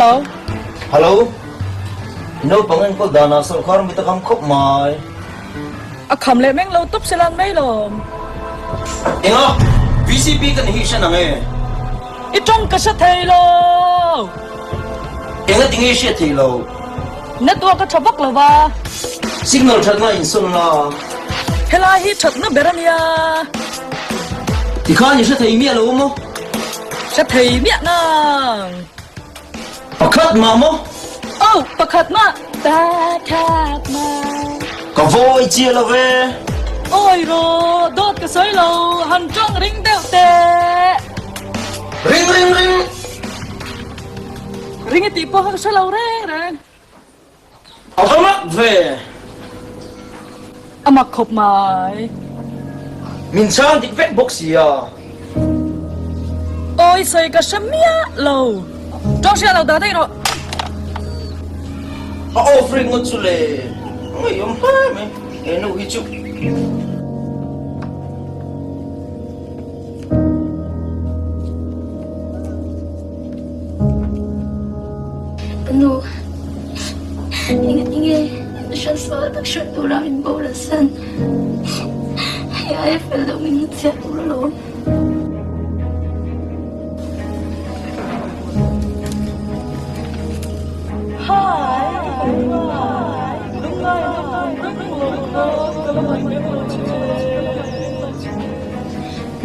Hello. Hello. I naupang enkawl danah sawrkar mit a kham khawp mai. A kham leh meng lo tawp se lan mai lawm. Enga? VCP ka ni hi hre nang e. I tawng ka hre thei lo. Enga tinge i hriat thei lo? Network a tha vak lo va. Signal thatna in sawn la. Helai hi thatna ber a nia. Tikhan i hre thei miah lo maw? Hre thei miah nang. Pakhat mah maw? Aw, pakhat mah. Pakhat mah. Ka vawi chiah lo ve. Awi rawh, dawt ka sawi lo, han tawng ring deuh teh. Ring ring ring. Ring i tih pawh kha ka hre lo reng reng. A va mak ve. A mak khawp mai. Min chhang dik vek bawk sia. Awi sawi ka hre miah lo. Tawng hria lo dah daih rawh. A off ring ngawt chu le. Ngeiawm hle mai he nu hi chu. Ka nu, engati nge hransual tak hriat tura min boral san? Hei aia fel deuh min hmuchhiat tur alawm.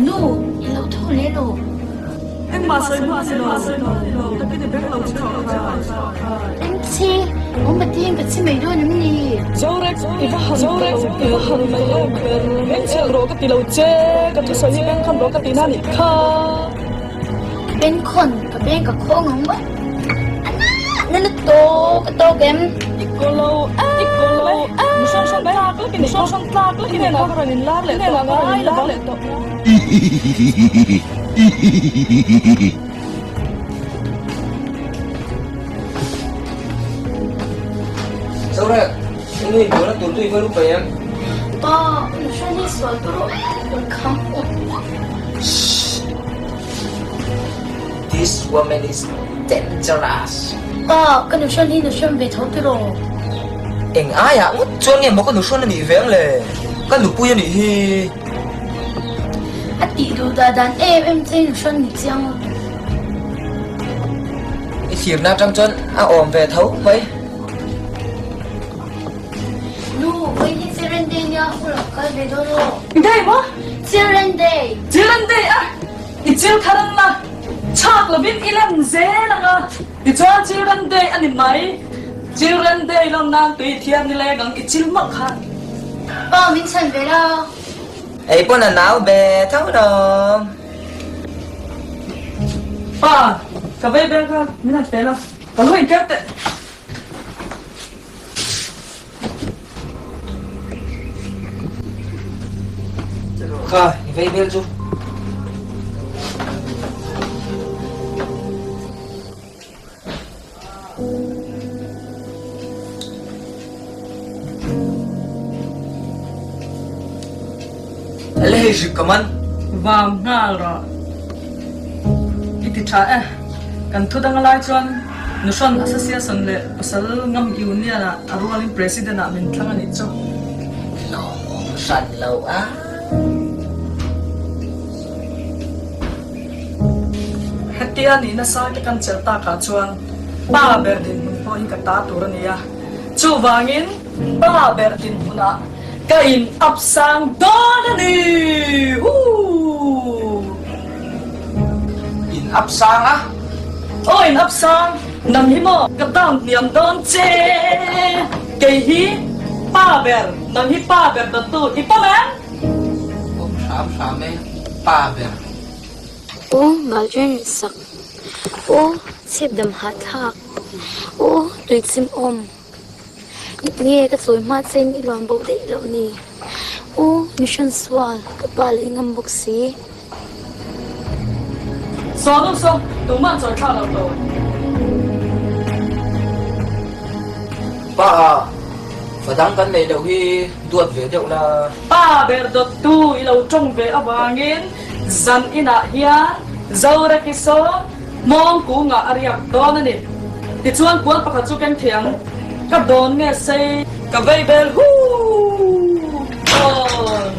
Nu, i lo tho leh lo. Engmah sawi hma si lo, takin i beng lo che rawh kha. Engchi, awm patin ka chi mai dawn em ni? Zorek, i va han Zorek, i va han mai em ber. Beng chhiat rawh ka ti lo che, ka thusawi hi beng khawn rawh ka ti na nih kha. Beng khawn, ka beng ka khawng ang maw? Ana, na na tawk a tawk em? I ko lo em, i ko lo em. Mi hrang hrang tlak lek i ni hrang hrang tlak lek i ni ka rawn inlar leh tawh ngai lo vang. Zorek, i nui buaina tur chu i va ru paih em? Pa, nu hran hi sual tur aw, rawn kham ut ut. Shh! This woman is dangerous. Pa, ka nu hran hi nu hran ve tho tiraw? Eng aiah ngawt chuan nge maw ka nu hran a nih ve ang le? Ka nupui a nih hi. A tih duh dah dan em em che in hran ni chiang lutuk. I thlirna atang chuan a awm ve tho mai. Nu, vawiin hi Children Day nia u lo kal ve dawn aw. Day maw? Children Day. Children Day a, i chil thar ang a, chhak lovin i lem zel ang a, tichuan Children Day a ni mai. Children Day lawm nan tui thiam ni leng ang i chil mawlh khan. Pa, min chhan ve la. Ei pawn a nau ve tho lawm. Pa, ka vei ber kha min han pe la, ka lu in keuh teh. Kha, i vei vel chu. Ele hei hrik ka man. Vam nghal rawh. I ti tha e. Kan thu dang lai chuan Nuhrawn Association leh Pasal Ngam Union ah a rualin President ah min thlang a nih chu. Lawmawm hran lo a. Hetia nih nasa te kan chelh takah chuan pa ber dinhmun pawh hi ka ta tur a ni a, chuvangin pa ber dinhmunah ka in up sang dawn a ni! Huu! In up sang a? Aw in up sang, nang hi maw ka down hniam dawn che? Kei hi pa ber, nang hi pa ber dawttu i pawm em? Pawm hram hram e, pa ber. U Malren sak, U Chhipdam hahthlak, U Tuichim awm. Nge ka chawi hma chen i luan bo daih loh ni? U Mission sual, ka pa leh ngam bawk si. Saw nu saw, tumah chawi thlak lo tawh. Pa, fa dang kan neih loh hi duat ve deuh la. Pa ber dawttu i lo tawng ve avangin zan inah hian Zoraki saw hmawng kungah a riak dawn a ni. Tichuan puan pakhat chu keng thei ang. Ka dawn nge sei. Ka vei bel huu dawn.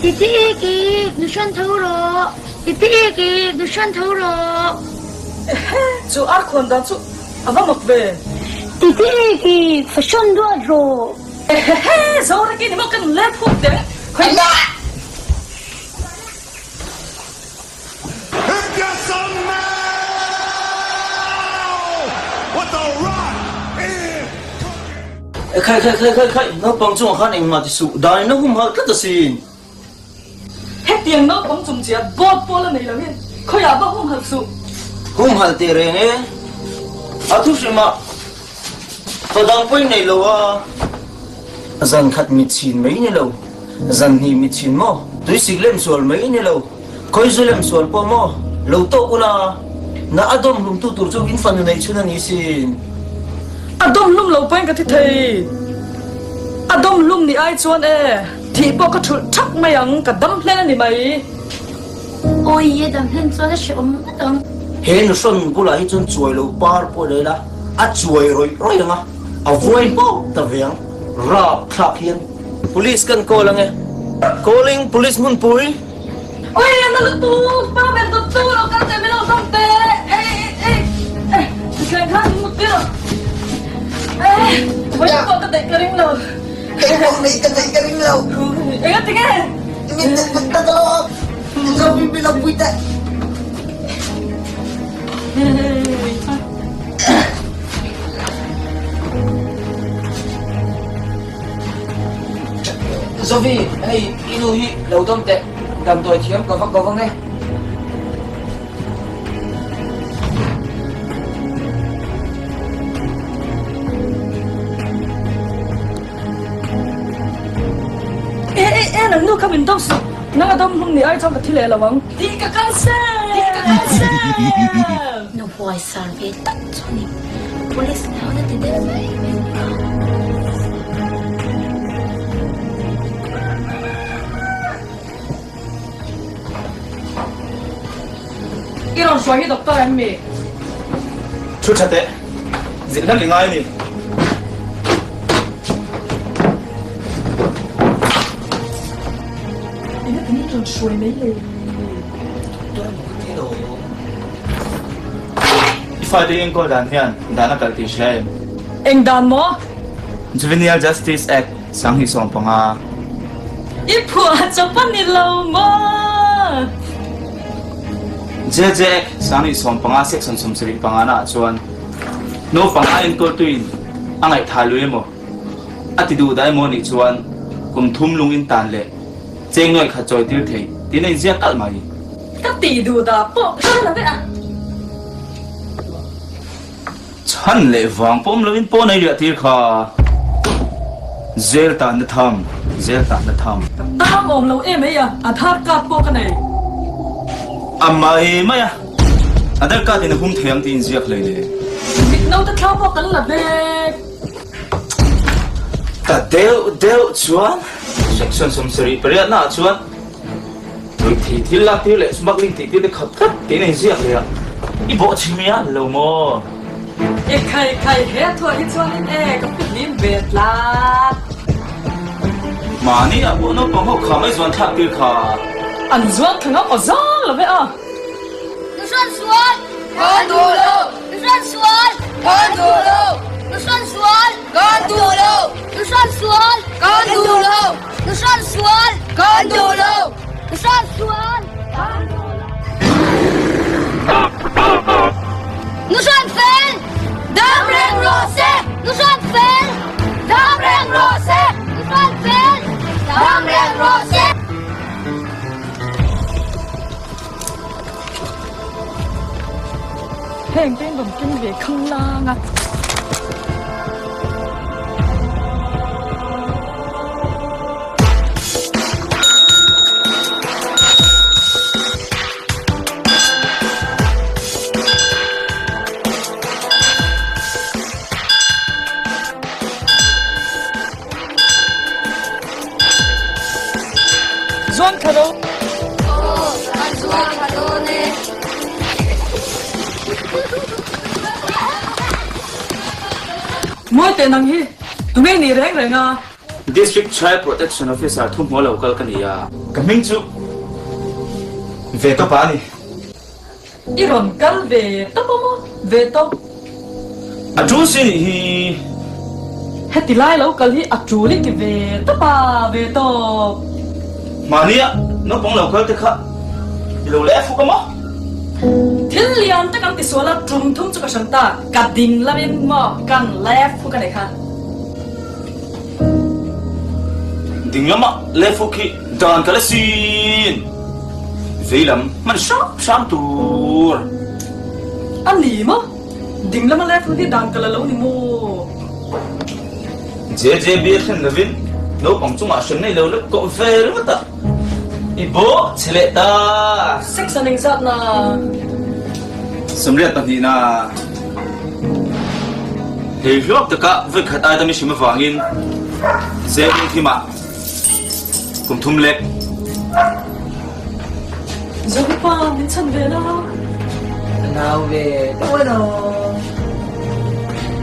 Titi ki nuhran tho rawh Titi ki nuhran tho rawh. Ehe chu ar khawn dan chu a va mak ve. Titi ki fashion ruat rawh. Ehehe Zoreki ni maw kan let huk teh khawi. Khai khai khai khai khai, naupang chungah khan engmah ti suh, dan in a hum halh tlat asin. Hetiang naupang chung chiah dawt pawh la nei lo in khawiah va hum halh suh. Hum halh teh reng e, a thu hrimah fa dang pawhin nei lo a. Zan khat mit chhin mai ni lo, zan hnih mit chhin maw? Tuisik lem sual mai ni lo, khawizu lem sual pawh maw? Lo tawk ula, na a dawm hlumtu tur chu in fanu neih chhun a ni sin. A dawm hlum lo pawhin ka thi thei. A dawm hlum nih ai chuan e, thih pawh ka thulh thak mai ang, ka dam hlen a ni mai. Awi, a dam hlen chuan a hrehawm ngawt ang. He nuhrawn bulah hi chuan chuai lo par pawh leh la, a chuai rawih rawih ang a. A vuai hmawk ta ve ang. Rap thlak hian. Police kan call ange. Calling police hmunpui. Ui a na lutuk pa ber dawt chu lo kal teh milo zawng teh ei ei ei thleng khan min mut tir eh vawiin pawh ka daih ka ring lo. Kei pawh nei ka daih ka ring lo. Enga tinge? Min min ta ka lo a lo min min lo pui teh. Zovi, hei i nu hi lo dawm teh, damdawi thiam ka va ko vang e. E e e nang nu kha min dawm suh, nang a dawm hlum ni ai chuan ka thi leh lo ang. Tih ka cancel! Tih ka cancel! Nu huaisar ve tak chu ni. Police hlau na ti deuh mai mai ni kha. I rawn hruai hi doctor em mi? Thu tha teh, zilh hlan i ngai a ni. Eng a tini rawn hruai mai le? Doctor maw ka ti lo. I fate enkawl dan hian dan a kalh tih hria em? Eng dan maw? Juvenile Justice Act 2015. I phuah chawp a ni lo maw? JJ Act 2015 Section 75 naah chuan naupang a enkawltuin a ngaihtha lui emaw, a ti duh dah emaw nih chuan kum thum lung in tan leh cheng nuaih khat chawi tir theih tiin a inziak kalh mai. Ka ti duh dah pawh ka hre lo vek a. Chhan leh vang pawm loin pawn a i riah tir kha. Zel tan na tham, zel tan na tham. Ka tang awm lo em ei a, Aadhaar card pawh ka nei. A mai mai a, Aadhaar card in a hum thei ang tih inziak hlei le. Mit naute thla pawh kan la vek. Ta deuh deuh chuan section 78 naah chuan ruihtheih thil lak tir leh smuggling tih tir te khat tlat tiin a inziak leh a, i bawh chhi mai a lo maw? I khai khai he thuah hi chuanin e ka pi hlim ve tlat. Mahni ah pawh naupang ho kha mai zuan thlak tir kha. An zuan thla ngam aw zang lo ve a. Nuhrawn sual! Kan duh lo! Nuhrawn sual! Kan duh lo! Nuhrawn sual! Kan duh lo! Nuhrawn sual! Kan duh lo! Nuhrawn sual! Kan duh lo! Nuhrawn sual! Kan duh lo! Nuhrawn fel! Dam reng rawh se! Nuhrawn fel! Dam reng rawh se! Nuhrawn fel! Dam reng rawh se! Heng te in rawn keng ve khang lang a. Zuang thla ro. Aw, kan zuang thla dawn e. Mawi teh nang hi, tunge i nih reng reng a? District Child Protection Officer thuhmua lo kal ka ni a. Ka hming chu ve tawp a ni. I rawn kal ve tawp a maw? Ve tawp. A tul si nih hi. Heti lai lo kal hi a tul i ti ve tawp a, ve tawp. Mahnia naupang lo kal te kha i lo leh fuk a maw? Thil lian tak an tisual a, tum thum chu ka hran ta, ka ding lamin maw kan leh fuk a nei kha. Ding lamah leh fuk hi dan ka la sin. Vei lam hman hram hram tur. A ni maw? Ding lama leh fuk hi dan ka la lo ni maw? JJB a thlen lovin naupang chungah hrem nei lo lek kawh ve ringawt a, i bawh chhe leh ta. Sex an engzat na? 82 na. Hei hluak taka vawi khat aidam i hrim avangin Zepin thimah kum thum lek. Zopa min chhan ve la. Ka nau ve deuh elo.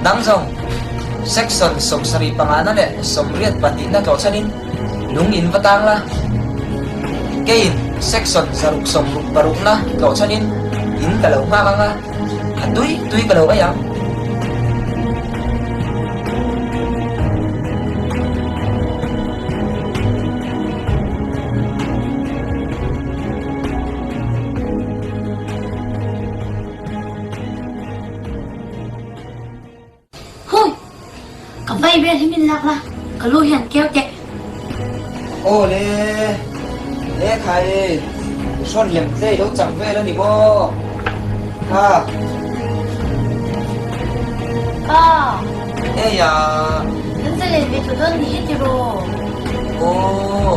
Dang zawng, Section 75 na leh 82 na tlawhchhanin lung in va tang la. Keiin Section 166 na tlawhchhanin in ka lo nghak ang a. A tui tui ka lo ei ang. Hui! Ka vai vel hi min lak la, ka lu hian keu teh. Aw le, le khai i hrawn lem tle i lo chang vel a ni maw? Kha. Pa. Ei a. Kan zalen ve tawh dawn ni hi tiraw? Aw.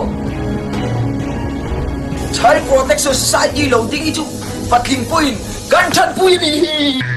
Child Protection Society lo ding hi chu patling pawhin kan thatpui a nih hi.